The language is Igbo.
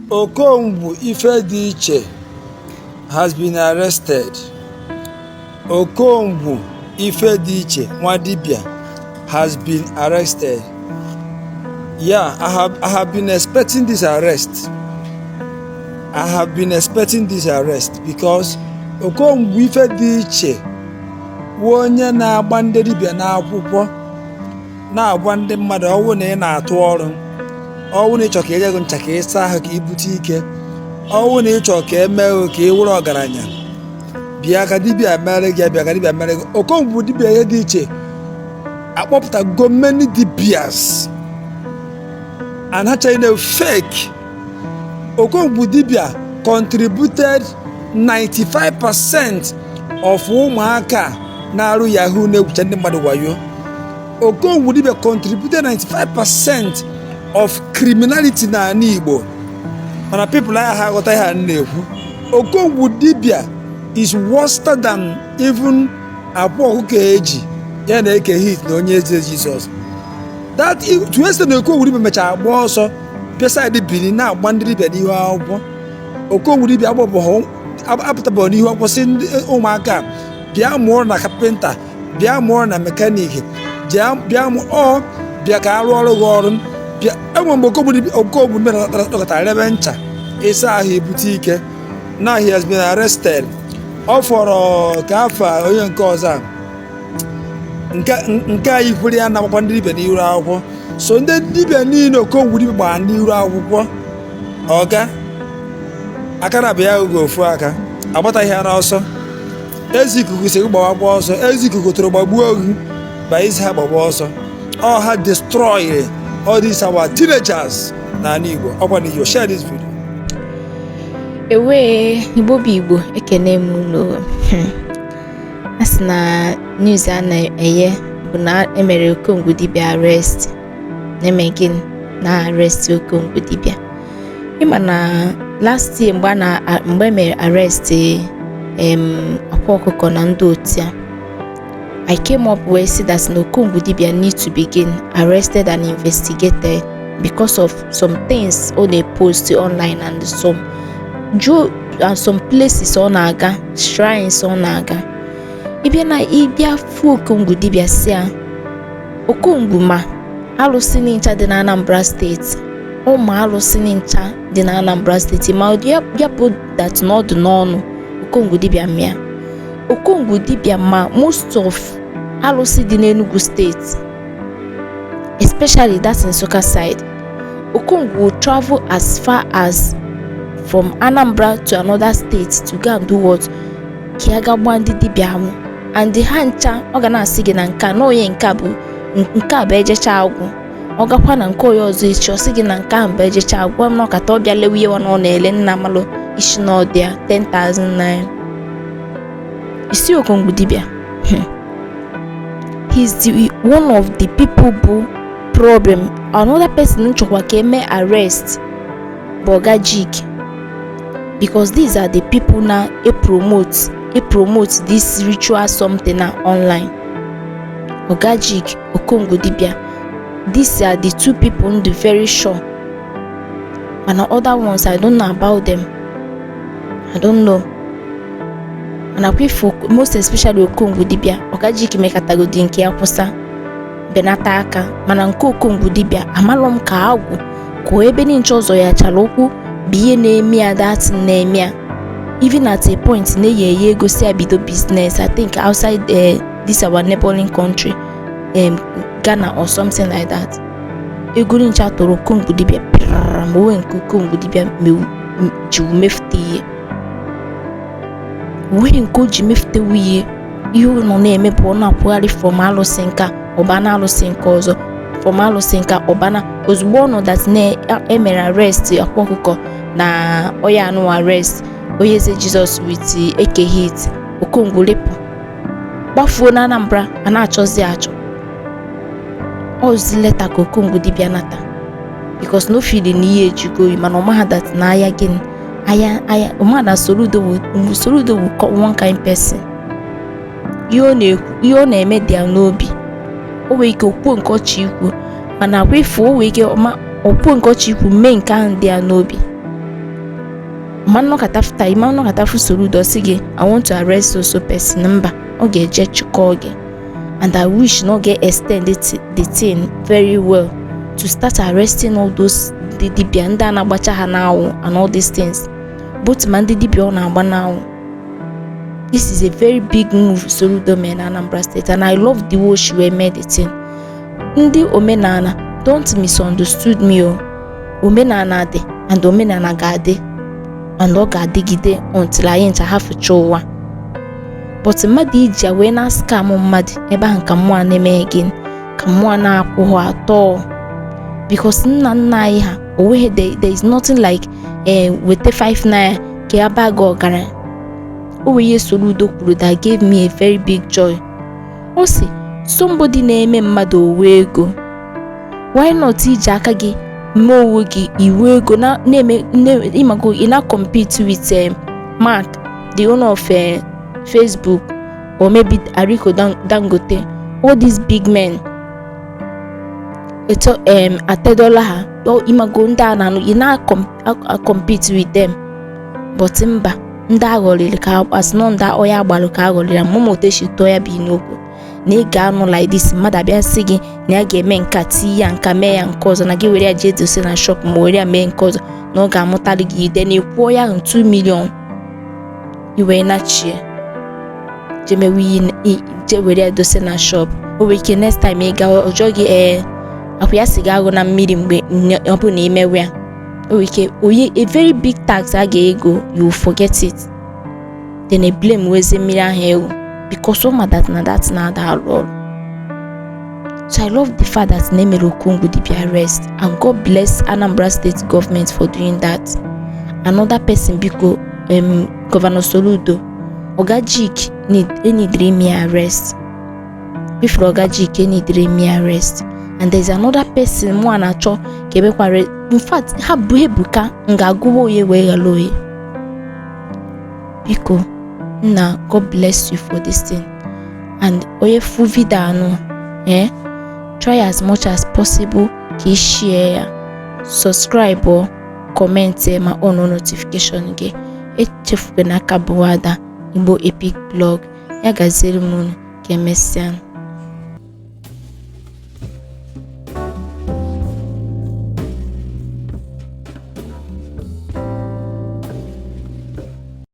Okongwu Ifediche has been arrested. Okongwu Ifediche Nwadibia has been arrested. Yeah, I have been expecting this arrest. I have been expecting this arrest because Okongwu Ifediche wụ onye na-agba ndị dibịa n'akwụkwọ, na-agwa ndị mmadụ ọwụ na ị na-atụ ọrụ, ọwụ na ịchọ ka enye gị ncha ka ị saa ahụ ka ị bute ike, ọwụ na ịchọ ka emee ka ị wụrụ ọgaranya, bịa ka dibịa mere gị, bịa ka dibịa mere gị. Okongwu dibịa ihe dị iche akpọpụtago many dibias and ha chọrọ na fake. Okongwu dibịa contributed 95% of ụmụaka na-arụ yahoo na-egwucha ndị mmadụ wayo. Okongwu dibịa contributed 95% of criminality n'ala Igbo, mana people anya ha aghọta ihe a na-ekwu. Okongwu dibịa is worse than even Akwa Ọkụkọ eji ya na Eke Hit na Onye Eze Jizọs. That to extent na Okongwu dibịa mechara agba ọsọ bịa side Benin na-agba ndị dibịa n'ihu akwụkwọ. Okongwu dibịa agbapụtabụghị n'ihu akwụkwọ sị ndị ụmụaka bịa mụọ na carpenter, bịa mụọ na mechanic, bịa ọ bịa ka arụ ọrụ gị ọrụ bịa. Enwe mgbe Okongwu dibịa dọkọtara rebe ncha ịsa ahụ ebute ike. Now he has been arrested. Ọ fọrọ ka afọ onye nke ọzọ a nke a yikwere ya na-agbakwa ndị dibịa n'iru akwụkwọ. So ndị dibịa niile Okongwu dibịa gbara n'iru akwụkwọ, ọga aka na ya oge ofu aka agbataghị ya n'ọsọ. Ezi ikuku si gbawakwa ọsọ, ezi ikuku tụrụ gbagbuo ogu ba isi ha gbagba ọsọ. Ọ ha destroy all these our teenagers n'ala Igbo. Ọkwa na Igbo, share this video. Ewee, Igbo bụ Igbo, ekene m unu. A sị na news a na-enye bụ na emere Okongwu dibịa arrest. Na-eme gịnị na arrest Okongwu dibịa? Ịma na last year, mgbe a na mgbe e mere arrest Akwa Ọkụkọ na ndị otu ya, I came up wee sị that na Okongwu dibịa need to begin arrested and investigated because of some things ọ na-post online and some jụọ and some places ọ na-aga, shrines ọ na-aga. Ịbịa na ịbịa fụ Okongwu dibịa, si ya Okongwu ma alụsị ncha dị na Anambra Steeti, ụmụ alụsị ncha dị na Anambra Steeti, ma ya ya bụ that na ọ dị n'ọnụ Okongwu dibịa mịa. Okongwu dibịa ma most of alụsị dị n'Enugu Steeti, especially that Nsukka side. Okongwu will travel as far as from Anambra to another state to go and do what? Ka ya ga gbaa ndị dibịa ahụ. And ha ncha ọ ga na-asị gị na nke a na onye nke a bụ nke a bụ ejecha agwụ. Ọ gakwa na nke onye ọzọ echi, ọ sị gị na nke ahụ bụ ejecha agwụ. Na ọkata ọ bịa lewe ihe na ọ na-ele nna malụ isi na ọ dị ya 10,000 naira isi. Okongwu dibịa, he's the one of the people bụ problem. Another person nchọkwa ka eme arrest bụ Oga Jik, because these are the people na e promote this ritual something na online. Oga Jik, Okongwu dibịa, these are the two people m dị very sure, mana other ones, I don't know about them, I don't know. Mana kwa ifo, most especially Okongwu dibịa. Oga Jik mekatagodi nke ya kwụsa benata aka, mana nke Okongwu dibịa, amalọ m ka agwụ ka ebe ninche ọzọ ya chara ụkwụ bụ ihe na-eme ya, that na-eme ya even at a point na-eyi eyi ego si ya bido business, I think outside this our neighboring country, Ghana or something like that. Ego ncha tụrụ Okongwu dibịa pịrara, ma onwe nke Okongwu dibịa ji mefute ihe, onweghị nke o ji mefute ihe. Ihe ọ nọ na-eme bụ ọ na-akwụgharị from alụsị nka ọba na alụsị nke ọzọ, from alụsị nka ọba na. Ozugbo ọ nọ that na emere arrest Akwa Ọkụkọ na onye anụ, arrest Onye Eze Jizọs with Eke Hit, Okongwu lepụ gbafuo na Anambra a na-achọzi achọ ozi leta ka Okongwu dibịa nata, because no feel na ihe ejugo oyi. Mana ọmaha that na aya gịnị aya aya ọmaha na Soludo wu Soludo wu one kind person. Ihe ọ na-ekwu, ihe ọ na-eme dị ya n'obi. O nwere ike okwuo nke ọchị ikwu, mana akwa ifu o nwere ike ọma okwuo nke ọchị ikwu mee nke ahụ dị ya n'obi. Ma nnọkọta fụta ịma nnọkọta fụ Soludo sị gị, "I want to arrest so so person." Mba, ọ ga-eje chịkọọ gị. And I wish na ọ ga-extend the thing very well to start arresting all those ndị dibịa, ndị a na-agbacha ha n'anwụ and all these things, both ma ndị dibịa ọ na-agba n'anwụ. This is a very big move Soludo mere na Anambra State, and I love the way she wee mee the thing. Ndị omenala, don't misunderstood me o. Omenala dị and omenala ga-adị and ọ ga-adịgide until anyị ncha hafụcha ụwa. But mmadụ iji ya wee na scam mmadụ ebe ahụ ka mmụọ na-eme gị, ka mmụọ na-akwụghị atọ, because nna nna anyị ha onweghị, there is nothing like weta 5 naira ka ya baa gị ọgaranya. O nwere ihe Soludo kwuru that gave me a very big joy. Ọ sị somebody na-eme mmadụ owe ego, why not iji aka gị mee onwe gị iwu ego na na-eme ịmago ị na compete with Mark, the owner of Facebook, or maybe Aliko Dangote, all these big men eto atedola ha ịmago ndị a na-anụ ị na-compete with them. But mba, ndị aghọrịrị ka asị nọ, ndị onye agbalụ ka aghọrịrị amụma otu esi tụọ ya bụ n'okwu na ị ga-anụ like this. Mmadụ abịa sị gị na ya ga-eme nka, tii ya nka, mee ya nke ọzọ, na gị were ya jee dose na shop, ma were ya mee nke ọzọ, na ọ ga-amụtalị gị ide na ekwuo ya ahụ 2 million, i wee nachie jemewe ihe, je were ya dose na shop. O nwere ike next time ị ga ọjọọ gị, ee, akwa ya si gị agụ na mmiri. Mgbe ọ bụ na imewe ya, o nwere ike oyi a very big tax a ga-ego, you will forget it, then e blame weze mmiri ahụ ewu, because ọ ma that na that na-ada arụ ọrụ. So I love the fact that na emere Okongwu dibia arrest, and God bless Anambra State government for doing that. Another person, biko, Governor Soludo, Oga Jik need enidiri ime arrest. Before Oga Jik enidiri ime arrest. And there is another person mụ a na-achọ ka emekwara. In fact, ha bụ Ebuka m ga-agụwa onye wee ghara onye. Biko nna, God bless you for this thing. And onye fu video anụ, try as much as possible ka ị share ya, subscribe or comment, ma on notification gị. Echefukwana aka bụ Ada Igbo Epic Blog. Ya gaziere m unu. Ka emesịa.